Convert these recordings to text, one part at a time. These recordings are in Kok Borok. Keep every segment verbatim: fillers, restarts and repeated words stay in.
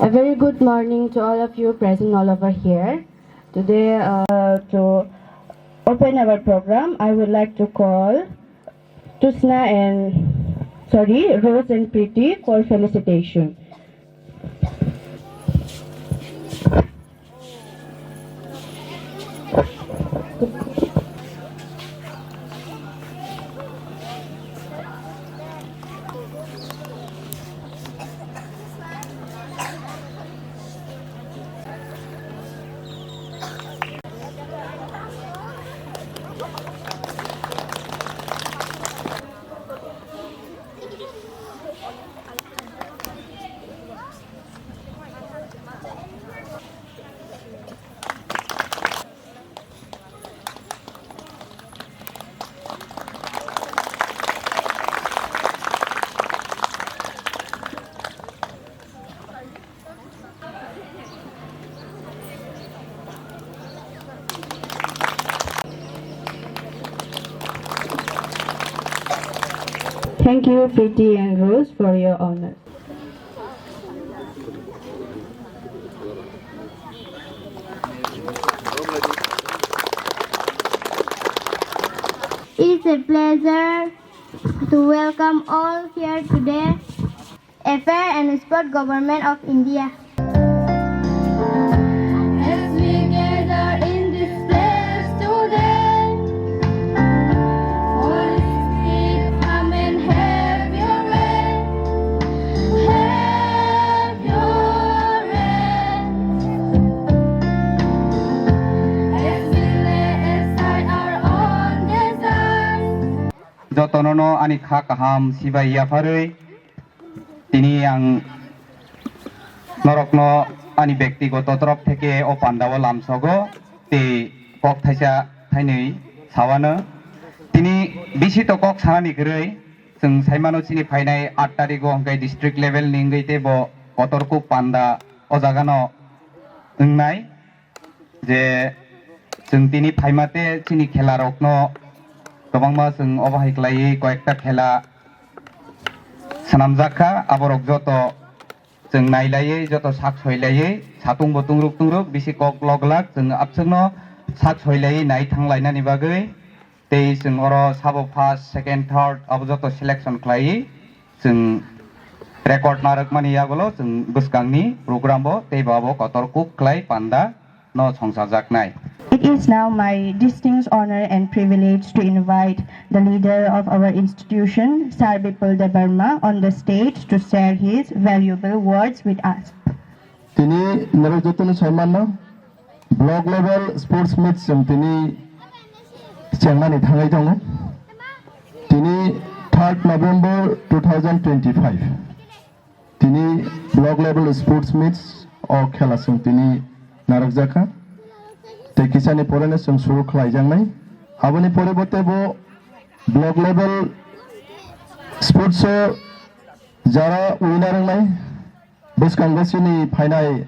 A very good morning to all of you present all over here. Today, uh, to open our program, I would like to call Tusna and, sorry, Rose and Preeti for felicitation. Thank you, Preeti and Rose, for your honor. It's a pleasure to welcome all here today. A fair and sport government of India. As we gather in this place today, Holy Spirit, come and have your way. Have your way. As we lay aside our own desires. Jotono no ani kha kaham sibai yapharwi. Tini ang norokno ani bektigoto torop theke o pandao lamsogo tei kok thaisa thainwi sawano. Tini bisi to kok sanani kwrwi, chwng saimano chini phainai aat tarigo hwnkhe district level ni wngwi tei bo kotor kuk panda o jagano wngnai. Je chwng tini phaima tei chini khela rokno kwbangma chwng obo hai khlaiwi koyekta khela swnamjak kha, aborok joto chwng nailaiwi, joto sak soilaiwi, satung bo tungruk tungruk, bisi kok lok glak, chwng abswkno sak soilaiwi nai thang lainani bagwi. Tei chwng oro sabo first, second, third abo joto selection khlaiwi chwng record narwkmani yagulo chwng bwskangni program bo tei bo abo kotor kuk khlai panda no songchajaknai. It is now my distinct honor and privilege to invite the leader of our institution, Sir Bipul Debbarma, on the stage to share his valuable words with us. Tini norok jotono sai manna, block level sports meet chwng tini chengnani thangwi tongo. Tini third November two thousand twenty-five. Tini block level sports meets o khela chwng tini narwkjakha. Tei kisani poreno chwng suru khlaijaknai. Aboni pore bo teibo block level sports o jara winner wngnai. Bwskango chini phainai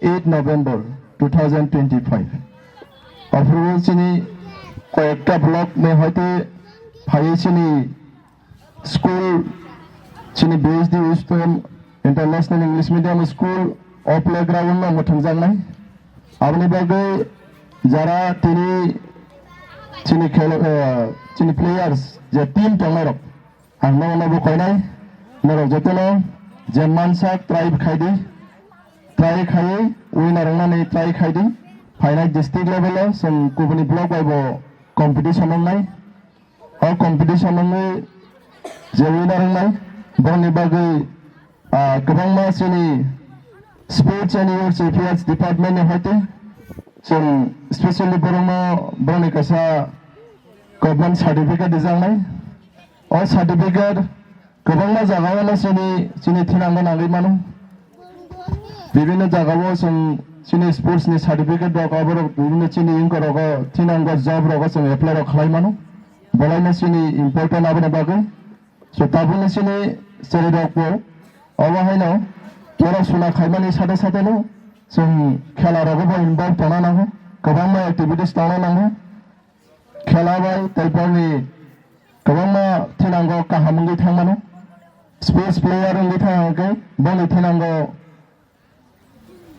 eight November two thousand twenty-five. Aphuru chini koyekta block ni hoite phaiwi chini school, chini B S D Wisdom International English Medium School o playground no mwthangjaknai. Aboni bagwi jara tini chini khel-, eh, chini players je team tongnairok, ang nono bo koinai, norok jotono je mansak try khai di, try khaiwi winner wngnani try khai di. Phainai district level o chwng kubuni block bai bo competition wngnai. O competition wngnai je winner wngnai, borokni bagwi, ah, kwbangma chini sports and youth affairs department ni hoite chwng specially borokno, borokni kaisa government certificate rijaknai. O certificate kwbangma jagao no chini, chini thinango nangwi mano. Bibinno jagao chwng chini sports ni certificate rok, aborok bibinno chini wngkor rogo thinango job rogo chwng apply rok khlai mano. Bolaino chini important aboni bagwi. So tabukni chini chwrai rok bo obo haino borok suna khaimani sade sade no chwng khela rogo bo involve tongna nango. Kwbangma activities tongna nango. Khela bai tei borokni kwbangma thinango kaham wngwi thangmano. Sports player wngwi thang hwnkhe boni thinango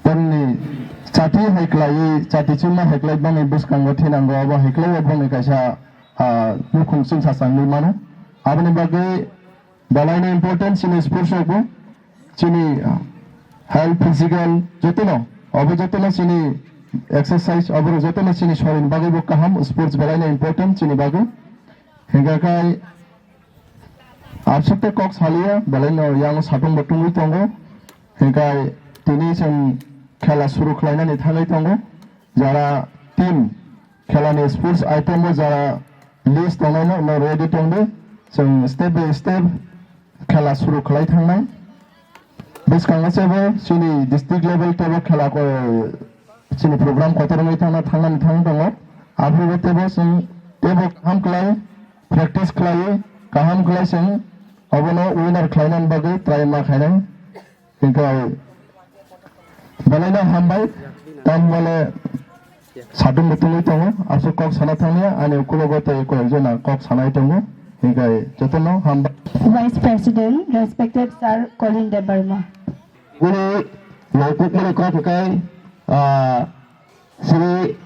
Bongni chati hai khlaiwi, chati chumma hai khlai bongni bwskango thinango, abo hai khlaiwi bongni kaisa, ah, nukhung chwngsa changwi mano. Aboni bagwi belaino important chini sports rokbo, chini, ah, health, physical jotono, obo jotono chini exercise, oborok jotono chini sorini bagwibo kaham, sports belaino important chini bagwi. Hinkhe khai Aswk tei kok saliya, belaino yang satung bo tungwi tongo. Hinkhe tini chwng khela suru khlainani thangwi tongo. Jara team khelani sports item o jara list tongnaino no ready tongdi. Chwng step by step khela suru khlai thangnai. Bwskango sebo chini district level tebo khela ko, chini program kotor wngwi thangna, thangnani thang tongo. Aphuru tebo chwng tebo kaham khlai practice khlai, kaham khlai chwng obono winner khlainani bagwi try ma khainai. Hinkhe belaino hambai, tamni bagwi satung bo tungwi tongo, aswk kok sana thangya, ani ukulogo tei koyekjona kok sanai tongo, hinkhe jotono hambai. Vice President, respected Sir Colin Debbarma. Bini nangkukmani kok hinkhe, ah, sini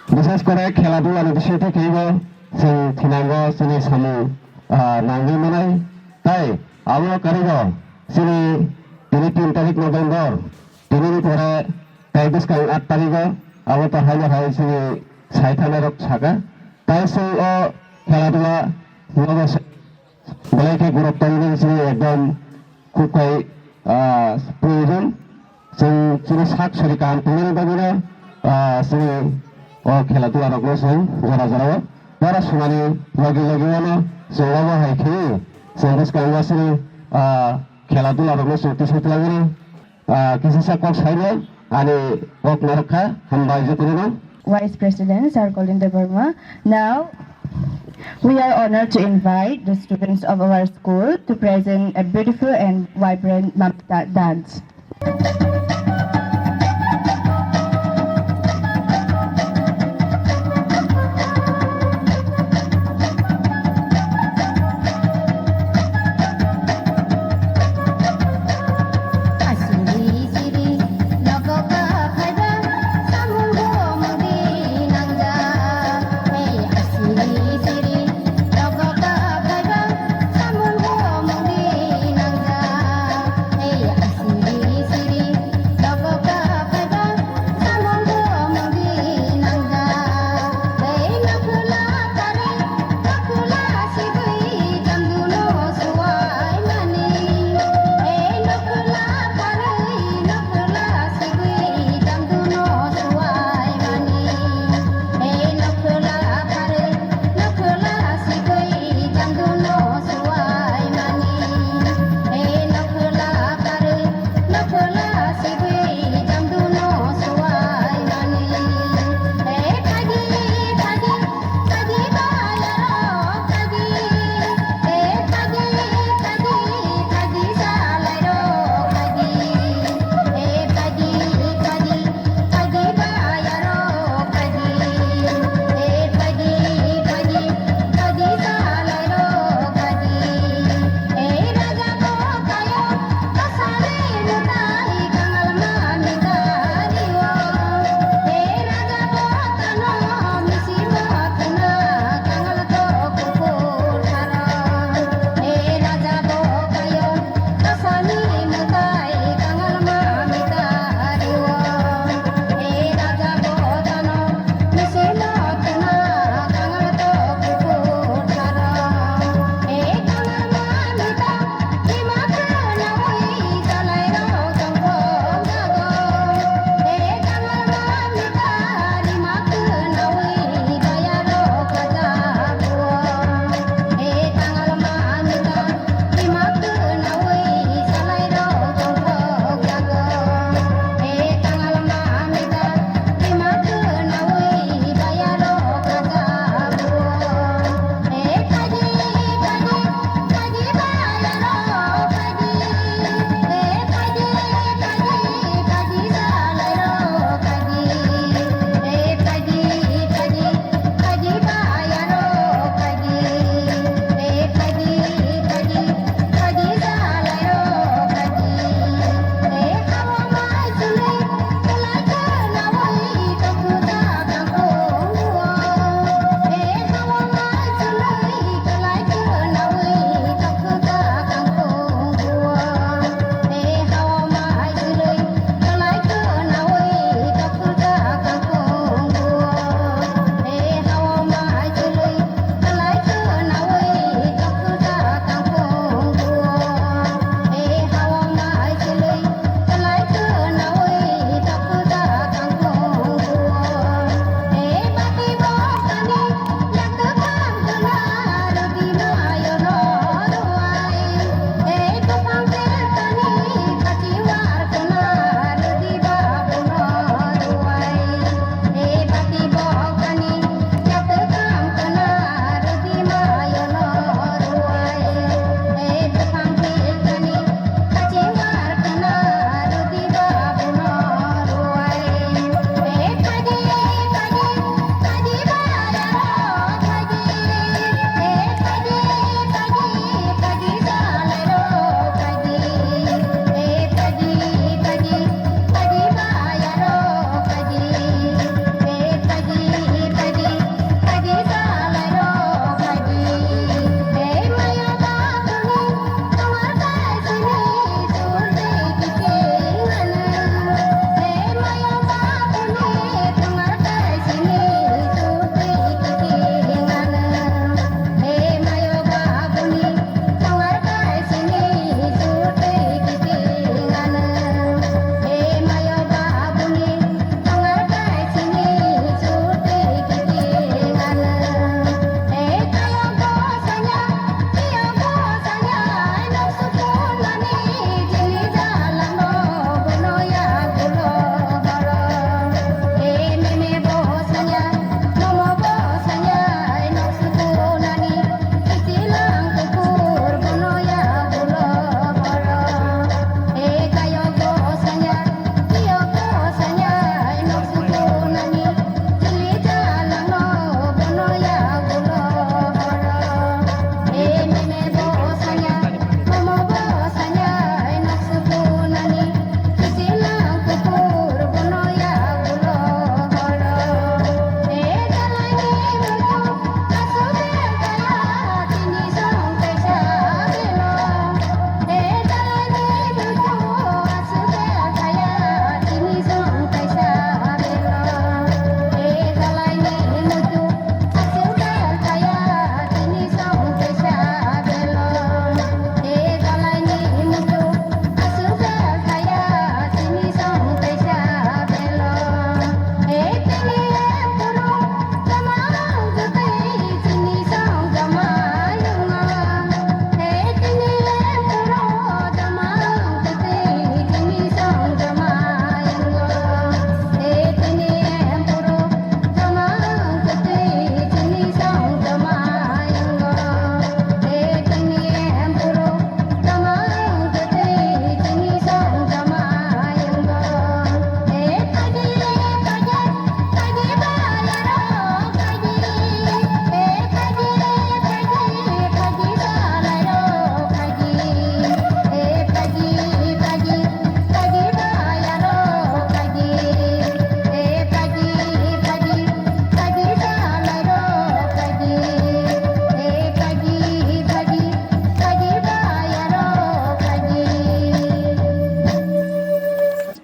bishes kore khela dula ni bising tei khe bo chwng thinango chini samung, ah, nangwi manai. Tai abo karigo chini tini tin tarik November, tini ni pore tai bwskang aat tarigo abo to haino hai chini sai thanai rok saka. Tai chwng o khela dula nogo belai khe gorok tongwi chini ekdom khub khai, ah, proyojon. Chwng chini sak sori kaham tongmani bagwino, ah, chini o khela dula rokno chwng jora jorao pora swnani logi logi wano chwng obo hai khe chwng bwskango chini, ah, khela dula rokno chwng tisai twlangmani. Ah, kisisa kok saino ani kok narwkha, hambai jotono. Vice President, Sir Colin Debbarma. Now, we are honored to invite the students of our school to present a beautiful and vibrant Mamta dance.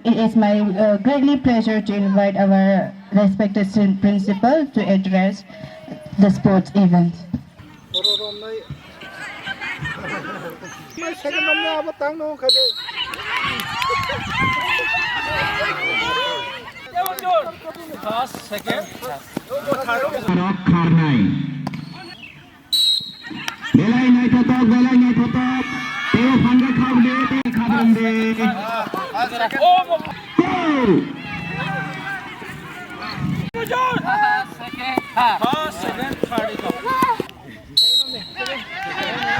It is my uh, greatly pleasure to invite our respected sin- principal to address the sports event. First, second. Rok kharnai. Belai naithothok, belai naithothok. Teo phangkhe khabdi, teo khabdi. Go!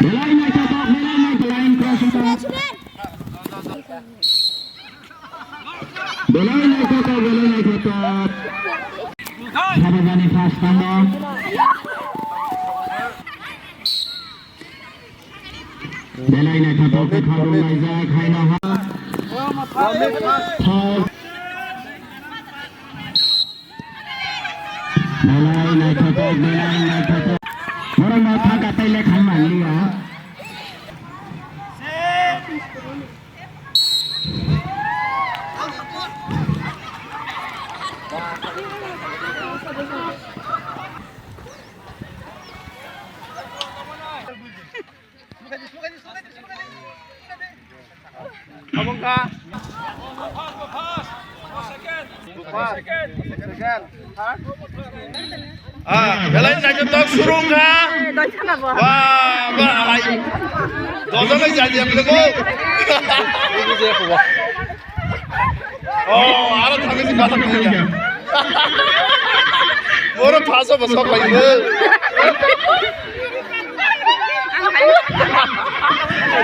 Belai naithothok, belai naithothok, line cross wngkha. Belai naithothok, belai naithothok. Sabajani first tangmo. Belai naithothok khe khabrum laijak haino ha. Thok. Belai naithothok, belai naithothok. Borok no thaka tei lekha manliya. Abang ka. Second. Ah, belai naithothok suru wngkha. Wah, wah, hai. Dojo lai jadi apa ko? Oh, aro thangwi si kata kaya. Oro phaso bosok lai.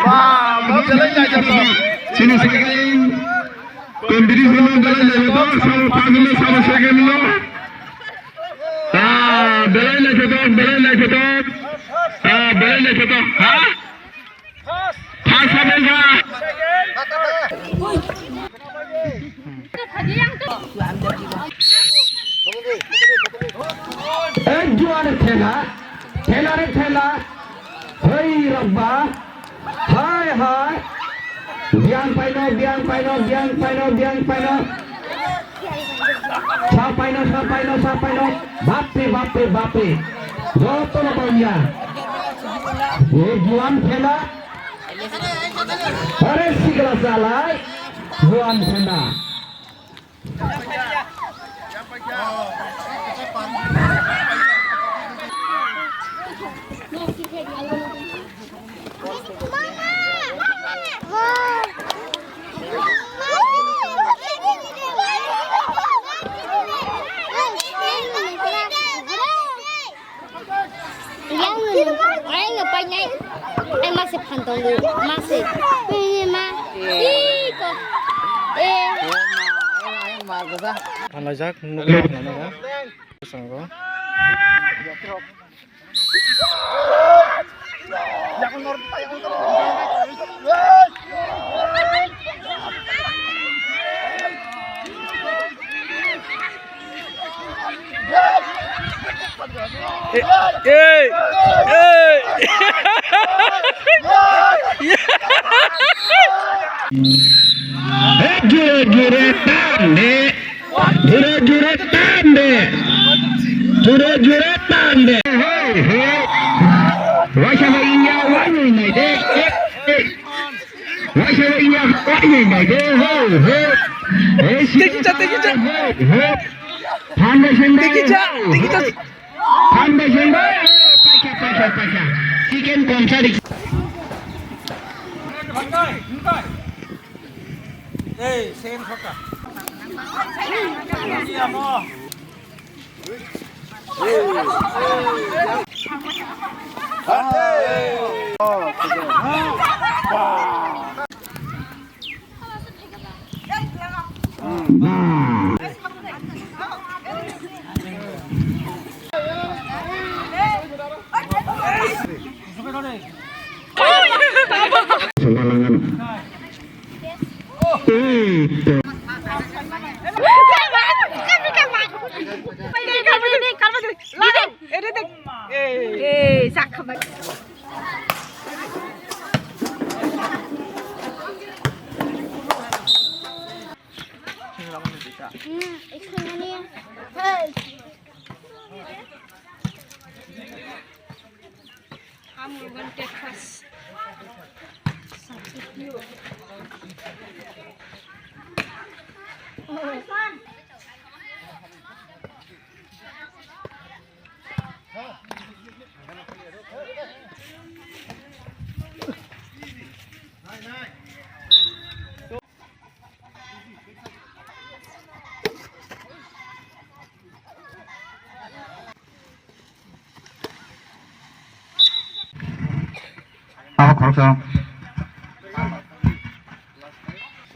Wah, wah, belai naithothok. Sini second. Competition no belai naithothok, sabo first no, sabo second no. Ah, belai naithothok, belai naithothok. Ah, belai naithothok. Ha? First sabo ba. Ek juare thela, thela re thela. Hoi rabba. Hai, hai. Biang paino, biang paino, biang paino, biang paino. Sa paino, sa paino, sa paino. Bapre, bapre, bapre. Joto no bangya. Ei juan phela. Ore sigla salai. Juan phela. Yang, yang painai. Ai mase phantongo, mase. Ini ma. Iko. Eh. Phanlaijak nukla phanlaijak. Sango. Ei, ei, ei. Jure, jure, tande. Jure, jure, tande. Jure, jure, tande. Hey, hey. Waisa ba inya wani nai de. Waisa ba inya wani nai de. Hey, hey. Hey, tiki cha, tiki cha. Hey, hey. Tiki cha, tiki cha. Thank you, thank you, thank you. Chicken komsa di. Hey, same soccer. Iya mo. Abo khoroksa.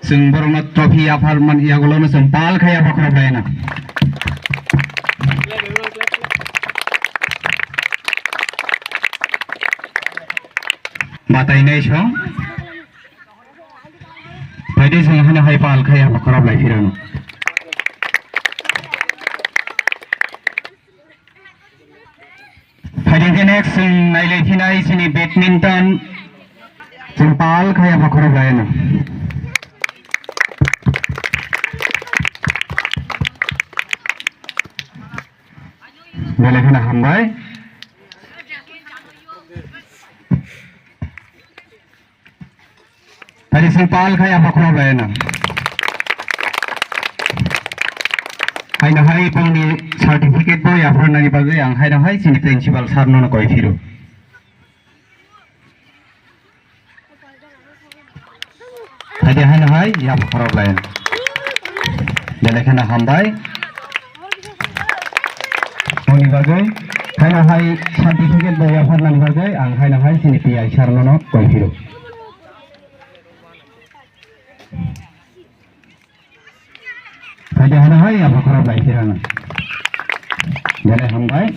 Chwng borokno trophy yaphar man yagulono chwng pal khai yapha khorok laina. Batai nai song. Phaidi chwng hano hai pal khai yapha khorok lai phirano. Phaidi khe next chwng nailai phinai chini badminton chwng pal khai yapha khorok lai ano. Belai kheno hambai. Tari sing pal khai apa khorok lai na. Haino hai pangni certificate bo yapharnani bagwi ang haino hai chini principal sir no koi phiro. Haidi haino hai yapha khorok lai. Belai kheno hambai. Moni bagwi haino hai certificate bo yapharnani bagwi ang haino hai chini P I sir no koi phiro. Haidi haino hai yapha khorok lai phirano. Belai hambai.